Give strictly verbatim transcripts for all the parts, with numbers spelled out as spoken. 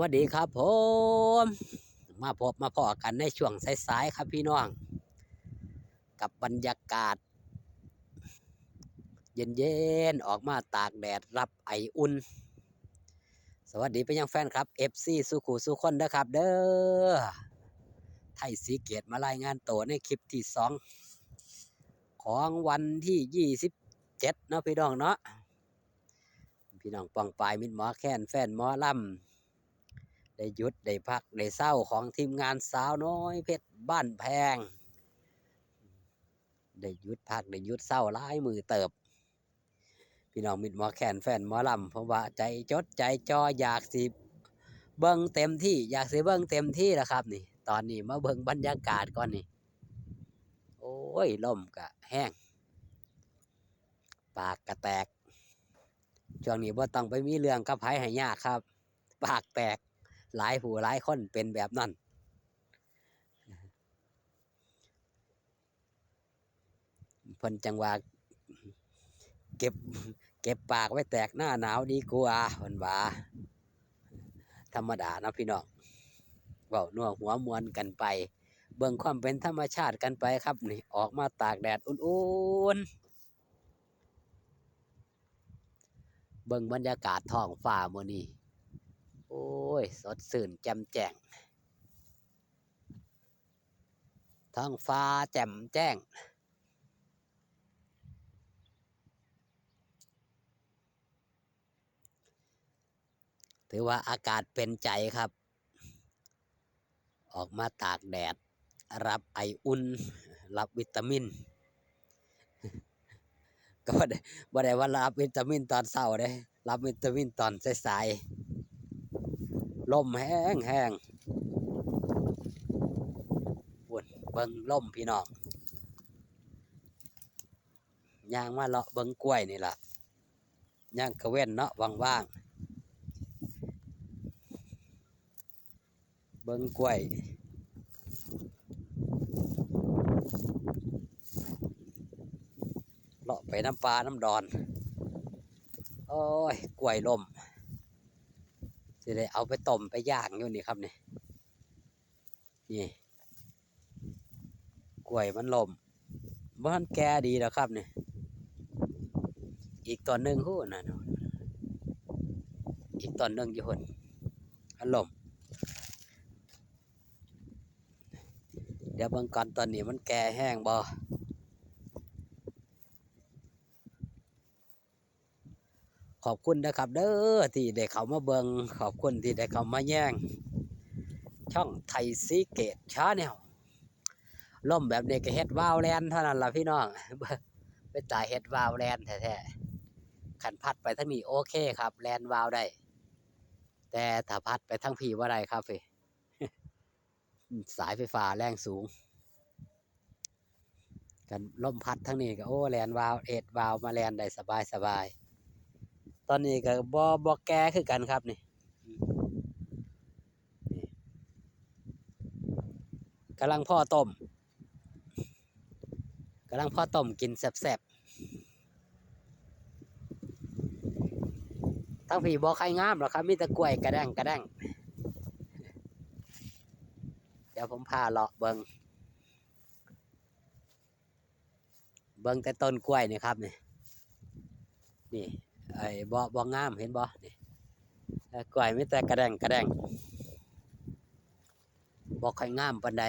วัสดีครับผมมาพบมาพ้อกันในช่วงสายๆครับพี่น้อง กับบรรยากาศ เย็นๆออกมาตากแดดรับไออุ่น สวัสดีไปยังแฟนคลับ เอฟซี สู่คู่สู่คนเด้อครับเด้อ ไทยศรีเกตมารายงานตัวในคลิปที่สอง ของวันที่ยี่สิบเจ็ดเนาะพี่น้องเนาะ พี่น้องป้องปายมิตรหมอแคนแฟนหมอลำ ได้หยุดได้พักได้เซาของทีมงานสาวน้อยเพชรบ้านแพง ได้หยุดพักได้หยุดเซาหลายมื้อเติบ พี่น้องมิตรหมอแคนแฟนหมอลำ เพราะว่าใจจดใจจ่ออยากสิเบิ่งเต็มที่ อยากสิเบิ่งเต็มที่แล้วครับนี่ ตอนนี้มาเบิ่งบรรยากาศก่อนนี่ โอ้ย ลมกะแฮง ปากกะแตก ช่วงนี้บ่ต้องไปมีเรื่องกับไผให้ยากครับ ปากแตก หลายผู้หลายคนเป็นแบบนั้น เพิ่นจั่งว่า เก็บ เก็บปากไว้แตกหน้าหนาวดีกว่า เพิ่นว่า ธรรมดาเนาะพี่น้อง เว้านัวหัวม่วนกันไป เบิ่งความเป็นธรรมชาติกันไปครับนี่ ออกมาตากแดดอุ่นๆ เบิ่งบรรยากาศท้องฟ้ามื้อนี้ โอ้ย สดชื่นแจ่มแจ้ง ท้องฟ้าแจ่มแจ้ง ถือว่าอากาศเป็นใจครับ ออกมาตากแดด รับไออุ่น รับวิตามิน ก็บ่ได้ บ่ได้ว่ารับวิตามินตอนเช้าเด้ รับวิตามินตอนสายๆ ลมแฮงแฮง โอ้ย เบิ่งลมพี่น้อง ย่างมาเลาะเบิ่งกล้วยนี่ล่ะ ย่างกะเว้นเนาะ ว่างๆ เบิ่งกล้วย เลาะไปนำป่านำดอน โอ้ย กล้วยลม สิได้เอาไปต้มไปย่างอยู่นี่ครับนี่ นี่ กล้วยมันลม บ่ทันแก่ดีดอกครับนี่ อีกต้นหนึ่งพู้นน่ะ อีกต้นหนึ่งอยู่พู้น มันลม เดี๋ยวเบิ่งก่อนต้นนี้มันแก่แฮงบ่ ขอบคุณนะครับเด้อ ที่ได้เข้ามาเบิ่ง ขอบคุณที่ได้เข้ามาแยง ช่องไทยศรีเกตแชนแนล ลมแบบนี้ก็เฮ็ดวาล์วแล่นเท่านั้นล่ะพี่น้อง เป็นตาเฮ็ดวาล์วแล่นแท้ๆ คันพัดไปทางนี้โอเคครับ แล่นวาล์วได้ แต่ถ้าพัดไปทางพี้บ่ได้ครับพี้ สายไฟฟ้าแรงสูง กันลมพัดทางนี้ก็ โอ้ แล่นวาล์ว เฮ็ดวาล์วมาแล่นได้สบายสบาย ตอนนี้ก็บ่ บ่แก่คือกันครับนี่ นี่ กำลังพอต้ม กำลังพอต้มกินแซ่บๆ ทั้งพี้บ่ค่อยงามหรอกครับ มีแต่กล้วยกะแด้งกะแด้ง เดี๋ยวผมพาเลาะเบิ่ง เบิ่งแต่ต้นกล้วยนี่ครับนี่ นี่ ไอ้บ่ บ่งาม เห็นบ่นี่ เอ่อ กล้วยมีแต่กะแด้งกะแด้ง บ่ค่อยงามปานใด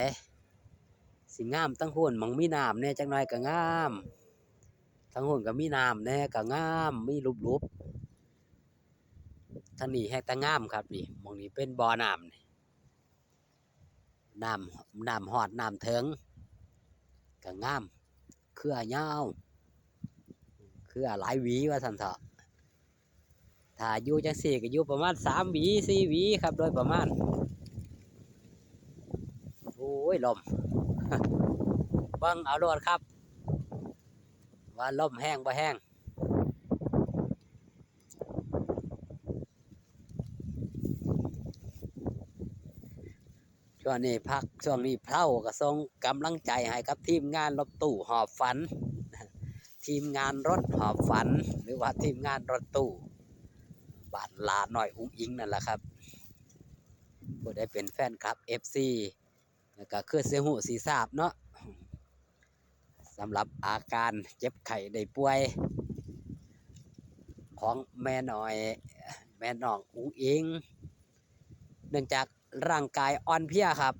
สิงามทั้งพู้น หม่องมีน้ำแหน่จักหน่อยก็งาม ทั้งพู้นก็มีน้ำแหน่ก็งาม มีหลุบๆ ทางนี้แฮงแต่งามครับนี่ หม่องนี้เป็นบ่อน้ำนี่ น้ำ น้ำฮอดน้ำเถิง ก็งาม เครือยาว เครือหลายหวีว่าซั่นเถาะ ถ้าอยู่จังซี่ก็อยู่ประมาณสามหวี สี่หวีครับ โดยประมาณ โอ้ย ลม เบิ่งเอาโลดครับ ว่าลมแฮงบ่แฮง ช่วงนี้พัก ช่วงนี้เพลาก็ส่งกำลังใจให้กับทีมงานรถตู้หอบฝัน ทีมงานรถหอบฝัน หรือว่าทีมงานรถตู้บ้านหล้าน้อยอุ๋งอิ๋งนั่นล่ะครับ ผู้ใดเป็นแฟนคลับ เอฟซี แล้วก็คือสิฮู้สิทราบเนาะ สำหรับอาการเจ็บไข้ได้ป่วย ของแม่น้อย แม่น้องอุ๋งอิ๋ง เนื่องจากร่างกายอ่อนเพลียครับ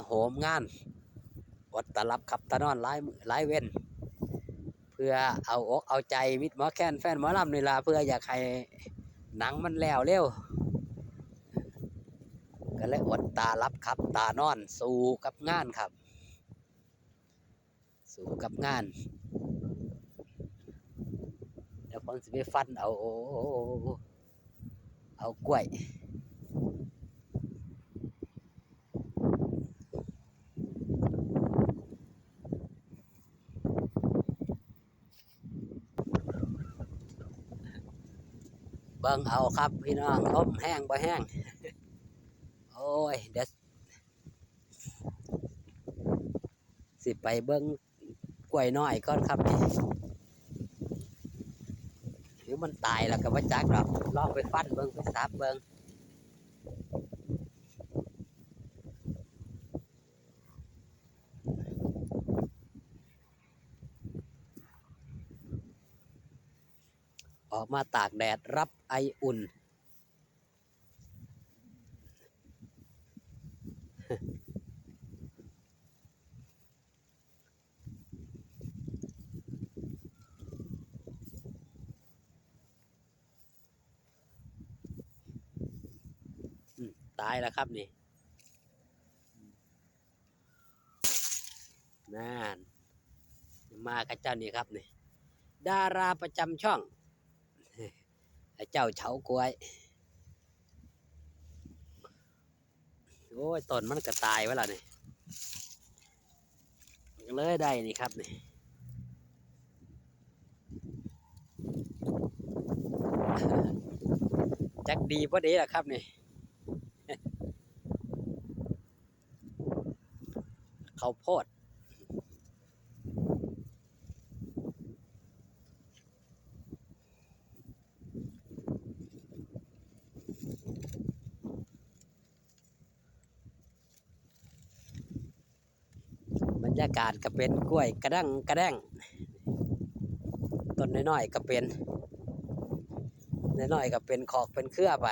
โหมงาน อดตาหลับขับตานอนหลายมื้อหลายเว็น เพื่อเอาอกเอาใจมิตรหมอแคนแฟนหมอลำนี่ล่ะ เพื่ออยากให้หนังมันแล้วเร็ว ก็เลยอดตาหลับขับตานอนสู้กับงานครับ สู้กับงาน เดี๋ยวผมสิไปฟันเอา เอากล้วย เบิ่งเอาครับพี่น้อง ลมแฮงบ่แฮง โอ้ย เดี๋ยว สิไปเบิ่งกล้วยน้อยก่อนครับนี่ หรือมันตายแล้วก็บ่จักดอก ลองไปฟันเบิ่ง ไปสับเบิ่ง ออกมาตากแดดรับไออุ่น อืม ตายแล้วครับนี่ นั่น มากับเจ้านี่ครับนี่ ดาราประจำช่อง ไอ้เจ้าเฉาก๊วย โอ้ย ต้นมันก็ตายไว้แล้วนี่ ก็เลยได้นี่ครับนี่ จักดีบ่ดีล่ะครับนี่ ข้าวโพด บรรยากาศก็เป็นกล้วยกระด้งกระแด้ง ต้นน้อยๆก็เป็น น้อยๆก็เป็นขอกเป็นเครือไป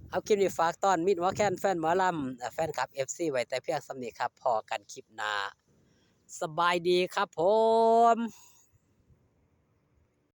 เอาคลิปนี้ฝากต้อนมิตรหมอแคนแฟนหมอลำ เอ่อ แฟนคลับ เอฟซี ไว้แต่เพียงส่ำนี้ครับ พ้อกันคลิปหน้า สบายดีครับผม